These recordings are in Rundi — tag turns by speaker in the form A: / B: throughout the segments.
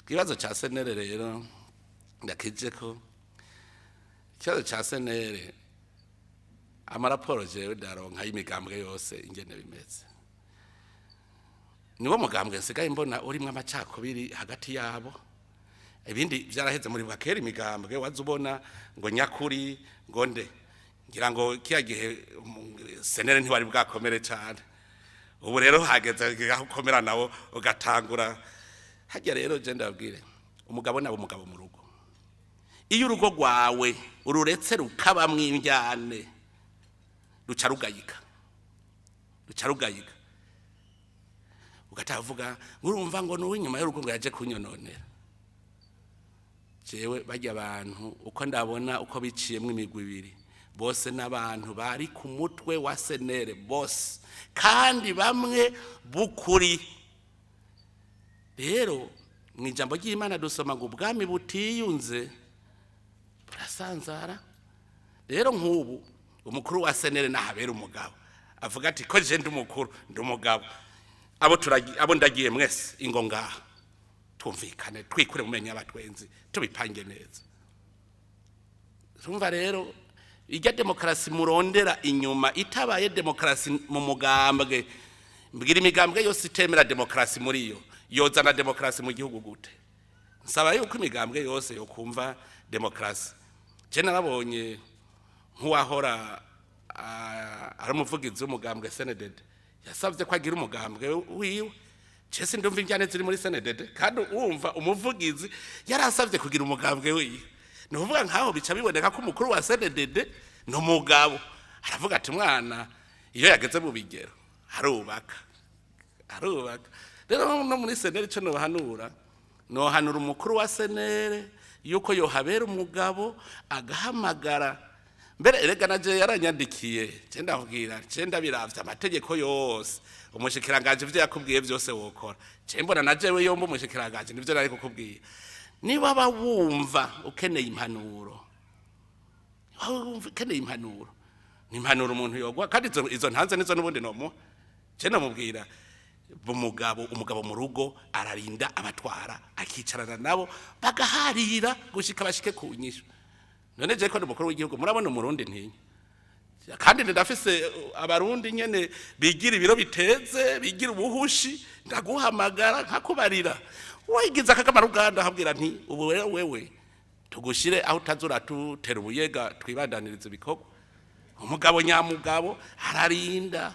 A: Ikibazo ca CNL rero ndakije ko ikibazo ca CNL, amaraporo jewe ndaronka y'imigambwe yose ingene bimeze. Niwo mugambwe nsigaye mbona urimwo amacakubiri hagati yabo. Ibindi vyaraheze. Muri bwa kera imigambwe waza ubona ngo nyakuri ngo nde, ngira ngo kiya gihe CNL ntiwari bwakomere cane. Ubu rero hageze aho ukomera nawo ugatangura hajya. Rero je ndabwire, umugabo nabo umugabo mu rugo, iyo urugo rwawe ururetse rukabamwo indyane, ruca rugayika, ruca rugayika. Ugatavuga ngo urumva ngo nuwe inyuma y'urugo ngo yaje kunyononera jewe. Bajya abantu uko ndabona uko biciyemwo imigwi ibiri, bose n'abantu bari ku mutwe wa CNL bose, kandi bamwe bukuri. Rero mu ijambo ry'Imana dusoma ngo ubwami butiyunze burasanzara. Rero nk'ubu umukuru wa CNL nahabera umugabo, avuga ati: "Ko je ndi umukuru, ndi umugabo, abo turagi, abo ndagiye mwese, ingo ngaha twumvikane, twikure mu menyo y'abatwenzi, tubipange neza." Urumva rero ijya demokarasi murondera inyuma itabaye demokarasi mu mugambwe. Mbwira, imigambwe yose itemera demokarasi muri yo, yozana demokarasi mu gihugu gute? Nsaba yuko imigambwe yose yokumva demokarasi. Je narabonye nk'uwahora ari umuvugizi w'umugambwe CNDD yasabye ko agira umugambwe wiwe. Je sindumva injyane ziri muri CNDD, kandi wumva umuvugizi yarasabye kugira umugambwe wiwe. Ni ukuvuga nkaho bica biboneka ko umukuru wa CNDD ni umugabo. Aravuga ati: "Umwana iyo yageze mu bigero arubaka, arubaka." Rero no muri CNL ico nohanura, nohanura umukuru wa CNL yuko yohabera umugabo, agahamagara. Mbere erega naje yaranyandikiye, je ndabwira, je ndabiravye amategeko yose umushikiranganje ivyo yakubwiye byose wokora. Je mbona na jewe yomba umushikiranganje nivyo nari kukubwira. Niba waba wumva ukeneye impanuro, waba wumva ukeneye impanuro, ni impanuro umuntu yogwa. Kandi izo ntanze nizo n'ubundi nomuha. Je namubwira umugabo, umugabo mu rugo ararinda abatwara, akicarana nabo, bagaharira gushika bashike ku nyishu. None je ko ndi umukuru w'igihugu, murabona umurundi ntinya? Kandi ndafise abarundi nyene bigira ibiro biteze, bigira ubuhushi. Ndaguhamagara nkakubarira, wigize akamaruganda, habwira nti: "Ubu rero wewe tugushire aho utazura tutera ubuyega, twibandaniriza ibikorwa." Umugabo nyamugabo ararinda.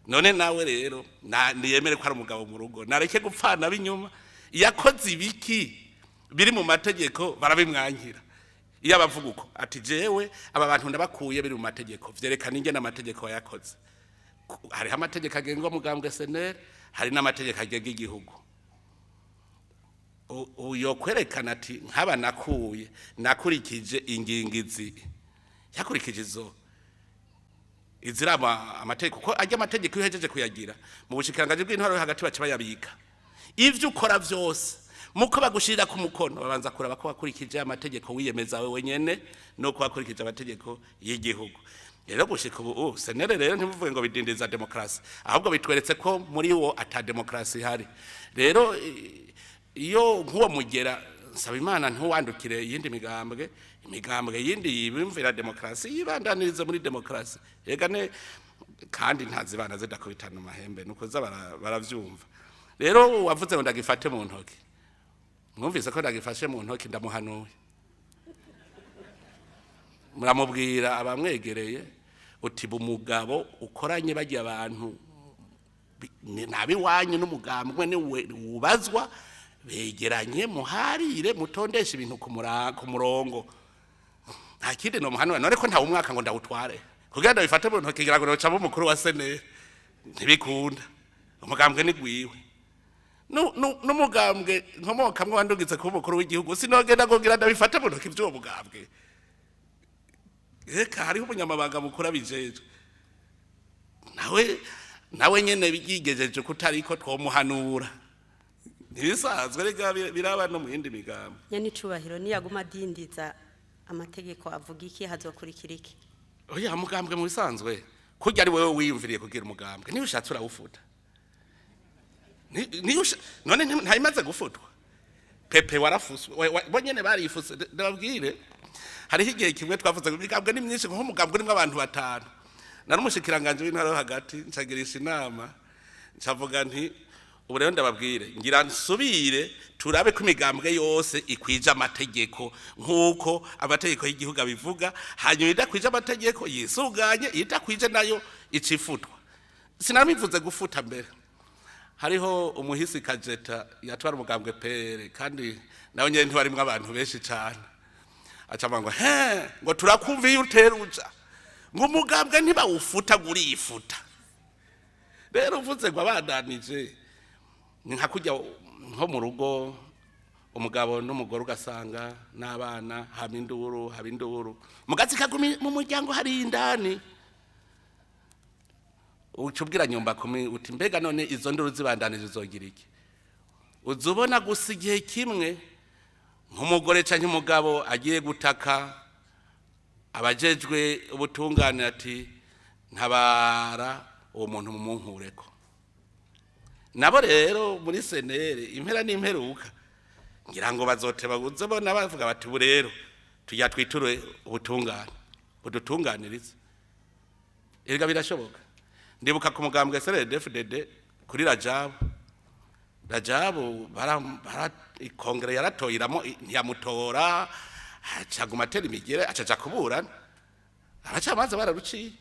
A: None nawe rero niyemere ko ari umugabo mu rugo, nareke gupfana b'inyuma. Yakoze ibiki biri mu mategeko barabimwankira. Iyo abavuga uko ati: "Jewe aba bantu ndabakuye biri mu mategeko," vyerekana ingene amategeko yakoze. Hariho amategeko agenga umugambwe CNL, hari n'amategeko agenga igihugu. Uyo kwerekana ati: "Nk'aba nakuye nakurikije ingingo izi," yakurikije izo iziraba amategeko, ko ajya amategeko iyo uhejeje kuyagira mu bushikiranganji bw'intwaro yo hagati baca bayabika. Ivyo ukora vyose, muko bagushirira ku mukono, babanza kuraba ko wakurikije amategeko wiyemeza wewe nyene no ko wakurikije amategeko y'igihugu. Rero gushika ubu CNL rero ntimuvuge ngo bidindiza demokarasi, ahubwo bitweretse ko muri wo ata demokarasi ihari. Rero iyo nk'uwo mugera nsaba Imana ntuwandukire iyindi migambwe. Imigambwe yindi yibimvira demokarasi yibandanirize muri demokarasi. Ega ne kandi ntazibana zidakubitana amahembe, nuko za baravyumva. Rero wavuze ngo ndagifate mu ntoki, mwumvise ko ndagifashe mu ntoki. Ndamuhanuye, muramubwira abamwegereye uti: "Umugabo ukoranye bajya abantu nabiwanyu n'umugambwe niwe wubazwa, begeranye muharire, mutondeshe ibintu ku murongo." Nta kindi nomuhanura. None ko ntawe umwaka ngo ndawutware kugira ndabifate mu ntoki, ngira ngo nocamo umukuru wa CNL, ntibikunda. Umugambwe ni gwiwe. N'umugambwe nkomokamwo wandugize kuba umukuru w'igihugu, sinogenda kugira ndabifate mu ntoki vy'uwo mugambwe. Eka hariho umunyamabanga mukuru abijejwe, nawe nyene yigejeje kutariko twomuhanura. Ntibisanzwe rega, biraba no mu yindi migambo.
B: Nyenicubahiro, niyaguma adindiza amategeko avuga iki? Hazokurikira iki?
A: Oya, mugambwe mu bisanzwe kurya ari wewe wiyumviriye kugira umugambwe, niba ushatse urawufuta. None ntayimaze gufutwa. Pepe warafuswe, bo nyene barifuse. Ndababwire, hariho igihe kimwe twavuze ngo imigambwe ni myinshi, nk'umugambwe urimo abantu batanu. Nari umushikiranganje w'intara yo hagati, ncagirisha inama, ncavuga nti: "Ubu rero ndababwire, ngira nsubire turabe ko imigambwe yose ikwije amategeko nk'uko amategeko y'igihugu abivuga, hanyuma idakwije amategeko yisuganye, idakwije nayo icifutwa." Sinabivuze gufuta. Mbere hariho umuhisi Kajeta yatwara umugambwe pere, kandi nawe nyene ntiwarimwo abantu benshi cane, acavuga ngo: "He, ngo turakumva iyo utera uja, ngo umugambwe ntibawufuta, ngo urifuta." Rero uvuze ngo abandanije, ni nka kujya nko mu rugo, umugabo n'umugore ugasanga n'abana haba induru, haba induru, mugazi kagumi mu muryango hari indani. Uca ubwira nyumba kumi uti: "Mbega none izo nduru zibandanije uzogira iki?" Uza ubona gusa igihe kimwe nk'umugore canke umugabo agiye gutaka abajejwe ubutungane ati: "Ntabara, uwo muntu mumunkureko." Nabo rero muri senere, impera n'imperuka ngira ngo bazoteba, uze bona bavuga bati: "Ubu rero tujya twiture ubutungane budutunganirize." Erega birashoboka. Ndibuka ku mugambwe CNDD-FDD kuri Rajabu. Rajabu bara ikongere yaratoye, iramo ntiyamutora, acaguma atera imigere, acaja kuburana, abacamanza bararuciye.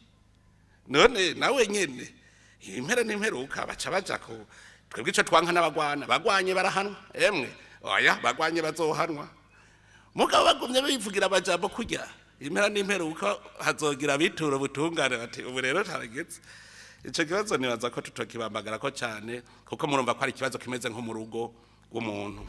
A: None nawe nyene impera n'imperuka baca baja ku twebwe. Ico twanka n'abagwana, bagwanye barahanwa. Emwe oya, bagwanye bazohanwa. Mugabo bagumye bivugira amajambo kurya, impera n'imperuka hazogira abitura ubutungane bati: "Ubu rero tarageze." Ico kibazo nibaza ko tutokibambagara ko cane, kuko murumva ko ari ikibazo kimeze nko mu rugo rw'umuntu.